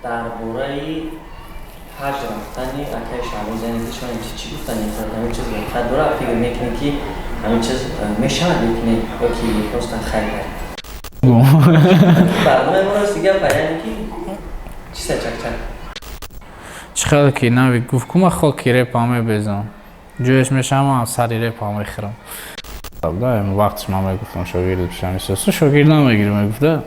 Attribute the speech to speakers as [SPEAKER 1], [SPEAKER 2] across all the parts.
[SPEAKER 1] Дар бораи ҳаҷ рафтани акаи Шаҳбоз, яъне ки шумо чӣ гуфтани? Ҳамин чиз воқеат дорад? Фикр мекунед, ки ҳамин чиз мешавад ё ки не, ё ки просто хайр кард? Барномаи мо рости гап, яъне ки чиса чакчак.
[SPEAKER 2] Чӣ хеле ки нави гуфт, ку ма хоки репа мебезам, ҷояш мешавам, сари репа мехӯрам. Вақтш ман мегуфтам, шогирд бишам, шогирд намегирем, мегуфта.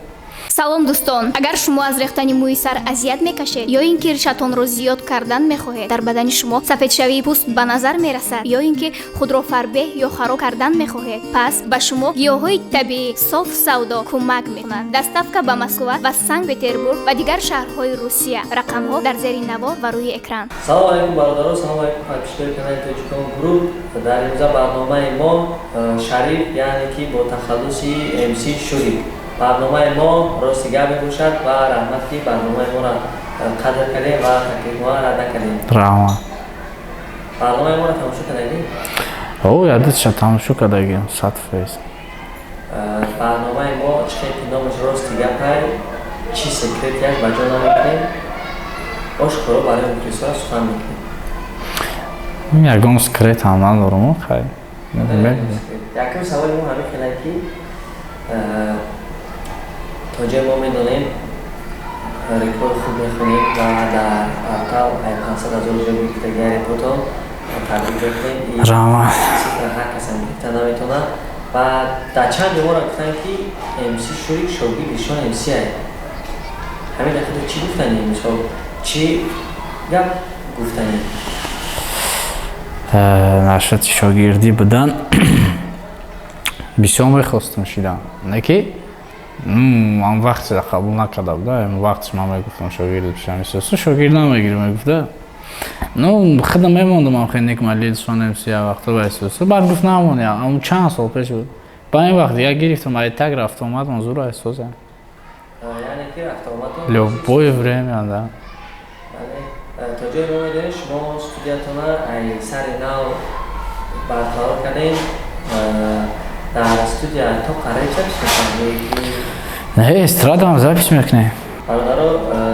[SPEAKER 3] Салом, дӯстон! Агар шумо аз рехтани мӯи сар азият мекашед ё ин ки ришатонро зиёд кардан мехоҳед, дар бадани шумо сафедшавии пӯст ба назар мерасад ё ин ки худро фарбеҳ ё хароб кардан мехоҳед, пас ба шумо гиёҳҳои табиӣ Соф Савдо кӯмак мекунад. Доставка ба Москва ва Санкт Петербург ва дигар шаҳрҳои Русия. Рақамҳо дар зери навор ва рӯи экран.
[SPEAKER 1] Салому алайкум, бародаро, салому алайкум, подписчикои канали Тоҷикон Груп. Дар имрӯза барномаи мо Шариф, яъне ки бо тахаллуси МС Шурик. Барномаи мо «Рости гап» мебошад ва раҳмат, ки барномаи моро қадр кардем ва таклиф рад накардем.
[SPEAKER 2] Раҳмат.
[SPEAKER 1] Барномаи моро тамошо кардагӣ?
[SPEAKER 2] О, ядатша тамошо кардагим, 100%.
[SPEAKER 1] Барномаи мо, чӣ хел ки номаш «Рости гапай», чӣ секретияш ба ҷо намекунем, ошкоро барои мухлисона сухан мекунем.
[SPEAKER 2] Ягон секрет ҳам надорам, хай.
[SPEAKER 1] Якум саволи мо ҳамин хела, ки то ҷое мо медонем, репҳои хуб мехонем ва дар портал 500 000 ҷо гирифтагия репотон. Табрик мекунем.
[SPEAKER 2] Раҳмат.
[SPEAKER 1] Цифра ҳар касам гирифта наметавонад. Ва дар чанд ҷо моро гуфтанд, ки МС Шурик шогирди Шон МС ай. Ҳамин дафъа чӣ гуфтанӣ, мисол, чӣ гап гуфтанӣ?
[SPEAKER 2] Нашати шогирдӣ будан бисёр мехостам шидан, не ки ман вақте қабул накарда буда. Вақтш ман мегуфтам, шогирд бишам, шогирд намегирем, мегуфта. Ну, худам мемондам, ам хеле никма Шон МС вақто ба. Баъд гуфт, намон, ам чанд сол пеш буд. Ба ин вақт дигар гирифтам, ай так рафта омадам, зур эҳсоса.
[SPEAKER 1] Яъне ки рафтаомадон.
[SPEAKER 2] Любое время, да.
[SPEAKER 1] То ҷое мо медонем, шумо студиятона ай сари нав барқарор кардем. Дар студия то қарори запись мекунем?
[SPEAKER 2] Не, эстрадам запись мекунем.
[SPEAKER 1] Бародаро,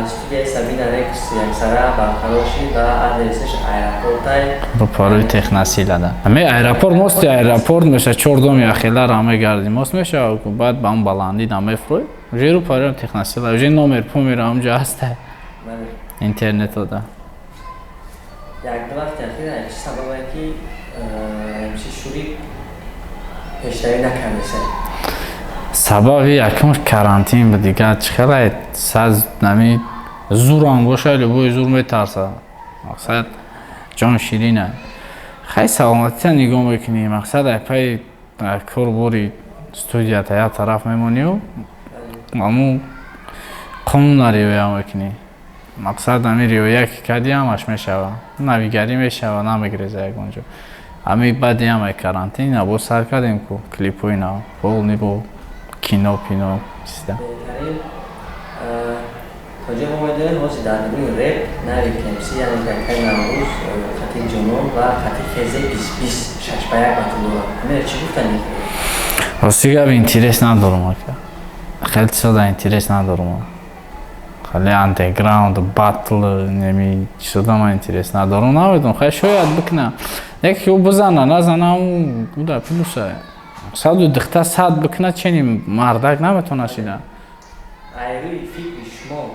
[SPEAKER 1] студияи Сабина Рекс яксара барқарор шид ва адресаш аэропортай.
[SPEAKER 2] Ба парои Техносилада. Ҳаме аэропорт, мости аэропорт меша, чор доми ахелара мегардӣ, мост меша, баъд ба он баландӣ намефурӯй. Уже рӯ парои Техносила, уже номер помер ҳамҷо ҳаста. Интернетода.
[SPEAKER 1] Як ду вақти ахир чӣ сабабе, ки МС Шурик пешравӣ накардеса?
[SPEAKER 2] Сабаби якумш карантин буд, дигар чӣ хеле саз нами зурам боша, любой зур метарса. Мақсад, ҷон ширина. Хай, саломатита нигоҳ мекунӣ, мақсад, ай пай корбори студията як тараф мемонию аму қонуна риоя мекунӣ. Мақсад, ами риоя ки кардӣ, ҳамаш мешава, навигарӣ мешава, намегиреза ягон ҷо. Ами баъди ҳамаи карантин набо сар кардем ку клипҳои нав, полный бо кино пино чизда.
[SPEAKER 1] Беҳтарин. То ҷое мо медонем, ҳозир дар нигоҳи реп нави КМС, яъне ки акаи Наврӯз, хати Ҷонон ва хати Хезе бист шаш ба як батл дорад. Ҳамина чӣ гуфтанӣ?
[SPEAKER 2] Рости гап, интерес надорам, ака, хеле чизода интерес надорам. Хеле андеграунд батл неми чизода ман интерес надорам, намедонам. Хай, шояд бикунам, яке ӯ бизана, назана, уда плюса саду дихта сад бикуна, чени мардак наметавона шида.
[SPEAKER 1] Айрӯи фикри шумо,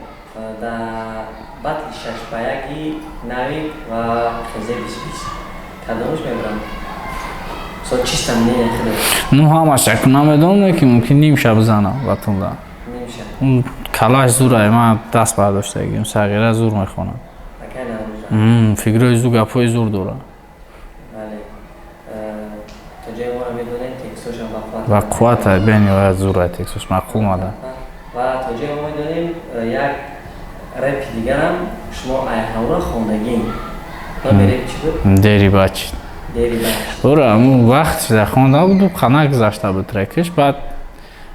[SPEAKER 1] дар батли шаш ба яки Навик ва Хезе 20 20 кадомаш мебаранд? Со чисто мнение худат.
[SPEAKER 2] Ну, ҳамаш яку намедонам, ки мумкин нимша бизана батлда.
[SPEAKER 1] Нимша.
[SPEAKER 2] Калаш зурай, ман даст бардоштагим, сағира зур мехонам.
[SPEAKER 1] Акай Наврӯза.
[SPEAKER 2] Фикрҳои зур, гапҳои зур дора.
[SPEAKER 1] Бале, то ҷое моро медонем, текстошам бақувват.
[SPEAKER 2] Ва қуввата бениҳоят зурай, текстош маъқул мада.
[SPEAKER 1] Ва то ҷое мо медонем, як репи дигарам шумо айҳавра хондагин. Номи реп чӣ буд?
[SPEAKER 2] «Дери бач».
[SPEAKER 1] «Дери бач».
[SPEAKER 2] Ура вақт шуда хонда буду, қана гузашта буд трекш. Баъд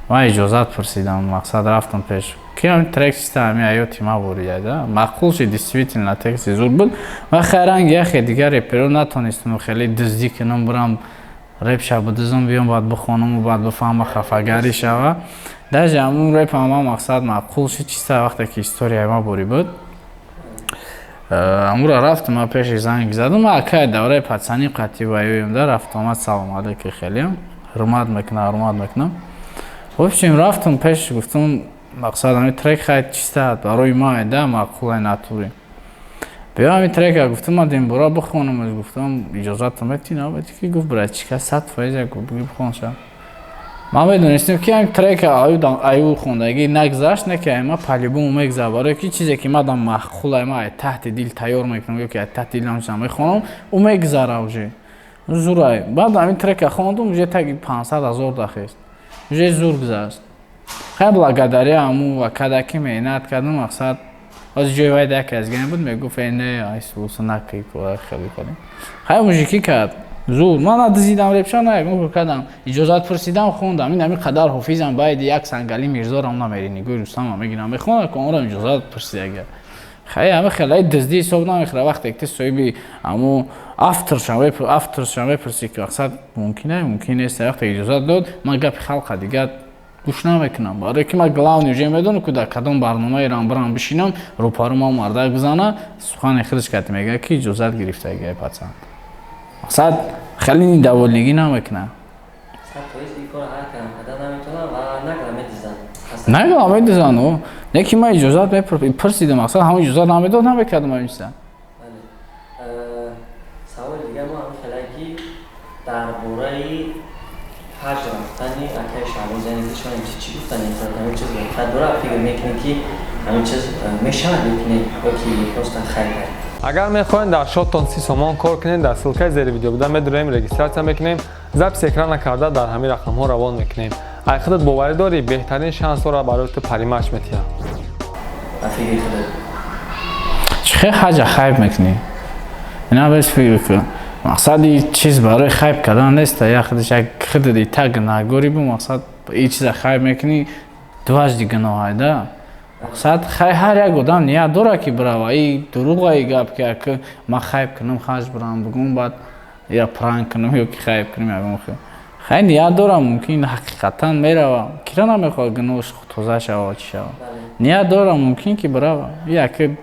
[SPEAKER 2] ман иҷозат пурсидам, мақсад, рафтам пеш ки ҳамин трек чиста, ҳамин ҳаёти ма воридада маъқул шид. Действительно, тексти зур буд ва хайранги яхе дигар реперо натонистам хеле дуздӣ кунам, бурам репша бидузам, биём, баъд бихонаму баъд бифаҳма, хафагарӣ шава. Даже ҳамун репам ман мақсад маъқул шуд, чиста вақте ки историяи ма борӣ буд. Амура рафтам, ман пеши занг задам, акай давраи пацани қатӣ ваёем да рафт омад, салом алейки, хеле ҳурмат мекунам, ҳурмат мекунам. В общем, рафтам пеш, гуфтам, мақсад, ҳами трек хай чиста барои ма да маъқулай натури. Биё, ҳами трека, гуфтам, ман дембора бихонам, гуфтам, иҷозатам метӣ, наметӣ? Ки гуфт, братчика, 100%, гуфт, буги бихонша. Ман медонистем, ки ҳами трека аю хондагӣ нагзашт, не ки ай ма по-любому мегзар, барое ки чизе ки мадам маъқулай, ма ай таҳти дил тайёр мекунам ё ки ай таҳти дил ҳамчиза мехонам, ӯ мегзара уже зурай. Баъд ҳамин трека хондум, уже таги 500 000 дахест, уже зур гузашт. Хай, благодаря ҳаму акада ки меҳнат кардам, мақсад, ҳозир ҷои вай яке аз гане буд, мегуфт, э не, ай суса накӣ, хеле кардем. Хай, мужикӣ кард зур, ман надизидам репша, на ягон кор кардам, иҷозат пурсидам, хондам. Ин ҳами қадар ҳофизам, байди як сангали мирзорам намери, нигоҳи рустамам мегирам, мехонам, ки онро иҷозат пурсидага. Хай, ҳами хелаи дуздӣ ҳисоб намехӯра, вақте ки ту соҳиби ҳаму авторша мепурсӣ, ки мақсад мумкин мумкин нест, вақте иҷозат дод, ман гапи халқа дигар гӯш намекунам, барое ки ман главный уже медонам, ки дар кадом барномаи рамбарам бишинам, рӯпару ман мардак бизана, сухани худаш кати мегӯяд, ки иҷозат гирифтагиай пацан. Мақсад, хеле недовольнигӣ намекунам. Нагла медизан, не ки ман иҷозат пурсидам, мақсад, ҳамон иҷозат намедод, намекардам ҳамин чиза.
[SPEAKER 1] Саволи дигар мо ҳамин хеле, ки дар бораи ҳаҷ рафтани акаи Шаҳбоз, яъне ки шумо чӣ гуфтани, ҳамин чиз воқеат дорад, фикр мекунед, ки ҳамин чиз мешавад ё ки не, ё ки просто хайр кард?
[SPEAKER 4] Агар мехоҳед дар шоттон 30 сомон кор кунед, дар ссылкаи зери видео буда медуроем, регистрация мекунем, запись экрана карда дар ҳамин рақамҳо равон мекунем. Ай худат боварӣ дорӣ, беҳтарин шансҳоро барои ту паримач метиҳам.
[SPEAKER 1] Ба фикри худат.
[SPEAKER 2] Чӣ хел ҳаҷа хайб мекунӣ? Ина бес фикр кун, мақсади чиз барои хайб кардан нест, як худаш як худат так гунаҳгорӣ бу, мақсад, и чиза хайб мекунӣ, дважды гуноҳай да. Мақсад, хай, ҳар як одам ният дорад, ки бирава, и дурӯғаи гап, ки як ман хайб кунам, хаҷ бирам, бугум, баъд я пранк кунам ё ки хайб кунам, ягон хел. Хай, ният дорам, мумкин ҳақиқатан мерава, кира намехоҳад гуноҳш тоза шава, чӣ шава, ният дорам, мумкин ки бирава. Яке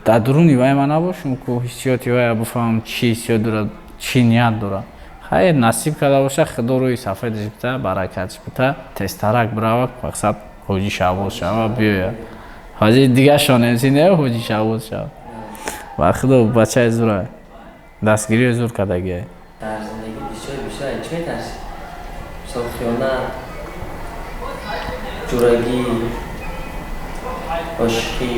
[SPEAKER 2] дар дуруни вай ман набошам, ку ҳиссиёти вая бифаҳмам, чӣ ҳиссиёт дорад, чӣ ният дорад. Хайр, насиб карда боша, худо рӯи сафедаш бита, баракатш бита, тезтарак бирава, мақсад, ҳоҷи Шаҳбоз шава, биёяд. Ҳоҷи дигашон эмси не, ҳоҷи Шаҳбоз шава. Ба худо, бачаи зура, дастгириё зур кардагиай.
[SPEAKER 1] Дар зиндагӣ бисёр бисёр чӣ метарсӣ? Мисол, хиёнат, ҷурагӣ, ошиқӣ?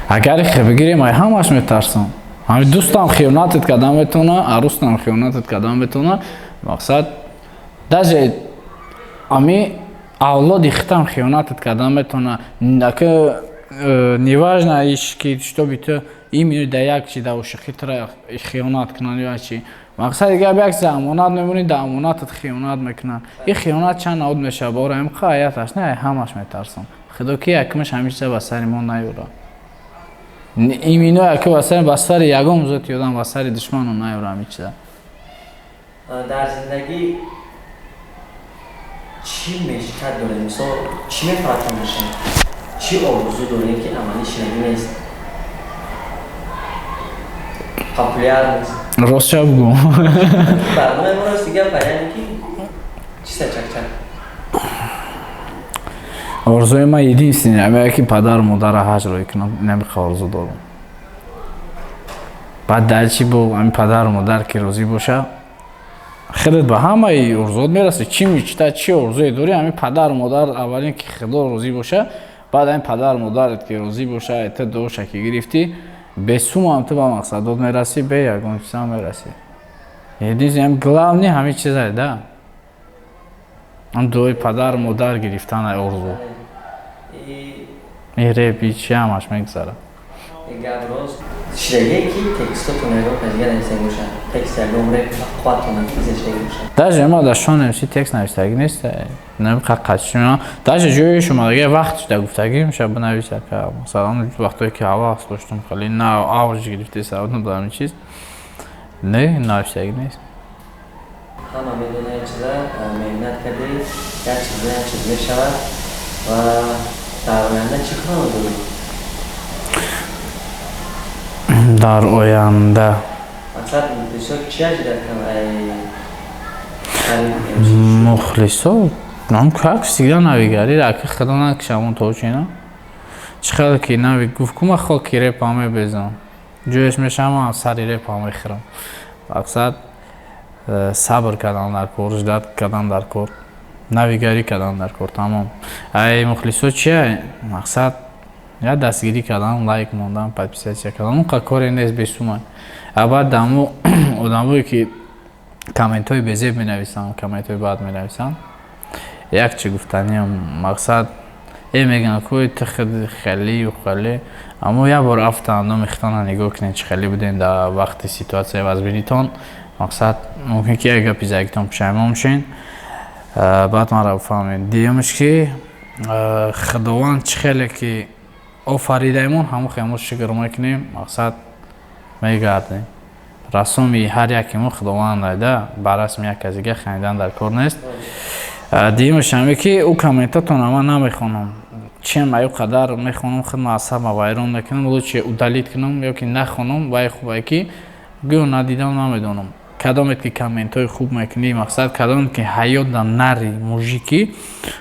[SPEAKER 2] Агар хе бигирем, ай ҳамаш метарсам. Ҳами дӯстам хиёнатат кардан метавона, арӯстам хиёнатат кардан метавона, мақсад, даже ами авлоди хитам хиёнатат кардан метавона. Ака, неважно иш ки чтобы ту именно да як чи да ошиқӣ тура хиёнат кунанд ё чи. Мақсади гап, як чиз амонат мемонӣ, да амонатат хиёнат мекунанд. Ин хиёнат чанд навъ мешавад, бора ҳам қаяташ не, ҳамаш метарсам. Худо ки якмаш ҳамин чиза ба сари мо наёрад, именно яке ба сари ягон зоти одам, ба сари душманам наёра ҳамин чиза.
[SPEAKER 1] Дар зиндагӣ чӣ мечтать дорем, мисол, чӣ мехоҳад бошем, чӣ орзу дорем, ки амалӣ шудагӣ нест? Популярность?
[SPEAKER 2] Ростша бугӯ.
[SPEAKER 1] Барномаи мо рости гап, яъне ки чиста чакчак.
[SPEAKER 2] Орзуи ман единственный ҳамея, ки падару модарро ҳаҷ роҳӣ кунам, инамиқа орзу дорам. Баъд дар чӣ бо ҳамин падару модар ки розӣ боша, худат ба ҳамаи орзуот мерасӣ. Чӣ мечта, чӣ орзуе дорӣ, ҳамин падару модар аввалин, ки худо розӣ боша, баъд ҳамин падару модарат ки розӣ боша, ту дуоша ки гирифтӣ, бесумам ту ба мақсадот мерасӣ, бе ягон чизам мерасӣ. Единственный, главный ҳамин чизае да, ҳам дуои падару модар гирифтан орзу, и репи чи ҳамаш мегузарад.
[SPEAKER 1] Гап рост шидагие, ки текстотон ягон казига нависаги бошад, текст ягон реп қувватон нависаги бошад?
[SPEAKER 2] Даже ма дар шон МС текст нависаги нест, намиқаққачима, даже ҷои шумадаги вақт шуда гуфтагӣ меша бинависа, масалан, вақтое ки ҳавас доштум, хеле на авҷ гирифте саводам ба ҳамин чиз, не, нависаги нест.
[SPEAKER 1] Ҳама медонад ин чиза, меҳнат кардӣ, як чиз на як чиз мешавад. Ва дар оянда чӣ плано дорӣ?
[SPEAKER 2] Дар оянда
[SPEAKER 1] Мақсад, бисёр чӣ ожидать кунам ай?
[SPEAKER 2] Мухлисо нам, как всегда, навигари раки худо накушамон точина. Чӣ хеле ки нави гуфт, ку ма хоки репа мебезам, ҷояш мешавам, сари репа мехӯрам. Мақсад, сабр кардан дар кор, ждать кардан дар кор, навигарӣ кардан дар кор, тамом. Ай мухлисо чия? Мақсад, я дастгирӣ кардан, лайк мондан, подписаться кардан, он қа коре нест, бесумай. А баъд дамо одамое ки комментҳои безеб менависанд, комментҳои бад менависанд, як чи гуфтаниам: мақсад, мегӯянд, ку ту хелию хеле, аммо як бор афтанд, номи худтона нигоҳ кунед, чӣ хеле будем дар вақти ситуатсияи вазбинитон. Мақсад, мумкин ки як гапи загитон пушаймон шен, баъд маро бифаҳмед. Дуюмш, ки Худованд чӣ хеле ки офаридаемон, ҳамон хел мо шукр мекунем. Мақсад, мегардем, расоми ҳар яке мо Худованд айда, ба расми як кас дига ханидан дар кор нест. Дуюмаш ҳаме ки ӯ комментатонро ман намехонам. Чем аю қадар мехонам, худма асабма вайрон мекунам. Лучше удалить кунам ё ки нахонам, вай хубае ки гӯё надидам, намедонам. Кадомет ки комментҳои хуб мекунӣ, мақсад, кадомет ки ҳаёт да нари мужики,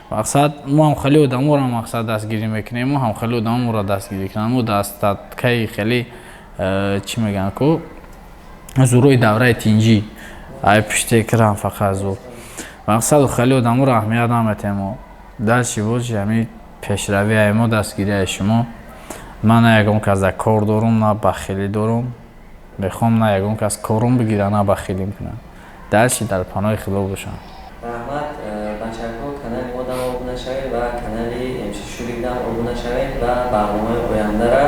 [SPEAKER 2] мақсад, мо ҳам хеле одаморо, мақсад, дастгирӣ мекунем, мо ҳам хеле одамо моро дастгирӣ кунанд. Мо дастаткаи хеле, чӣ мегӯянд ку, зурои давраи тинҷӣ, ай пушти экран фақат зур. Мақсаду хеле одаморо аҳамият наметем. Мо дальше боши, ҳами пешравии мо дастгирияи шумо. Ман на ягон кас дар кор дорум, на бахилӣ дорум. Мехоҳам на ягон кас корум бигира, на бахилим кунам. Дальше дар паноҳи Худо бошам.
[SPEAKER 1] Раҳмат, бачаҳо. Канали мо дам обуна шавед ва канали МС Шурик дам обуна шавед ва барномаи ояндара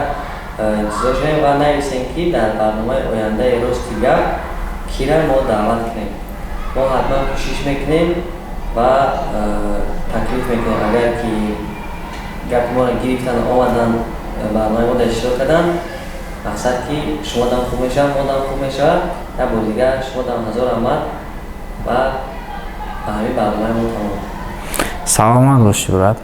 [SPEAKER 1] интизор шавем ва нависем, ки дар барномаи ояндаи «Рости гап» кира мо даъват кунем. Мо ҳатман кӯшиш мекунем ва таклиф мекунем. Агар ки гапи моро гирифтан, омадан, барномаи мо дар иштирок кардан, мақсад, ки шумо дам хуб мешавад, мо дам хуб мешавад. Як бори дигар шумо дам ҳазор раҳмат ва ба ҳамин барномаи мо тамом.
[SPEAKER 2] Саломат бошӣ, брат.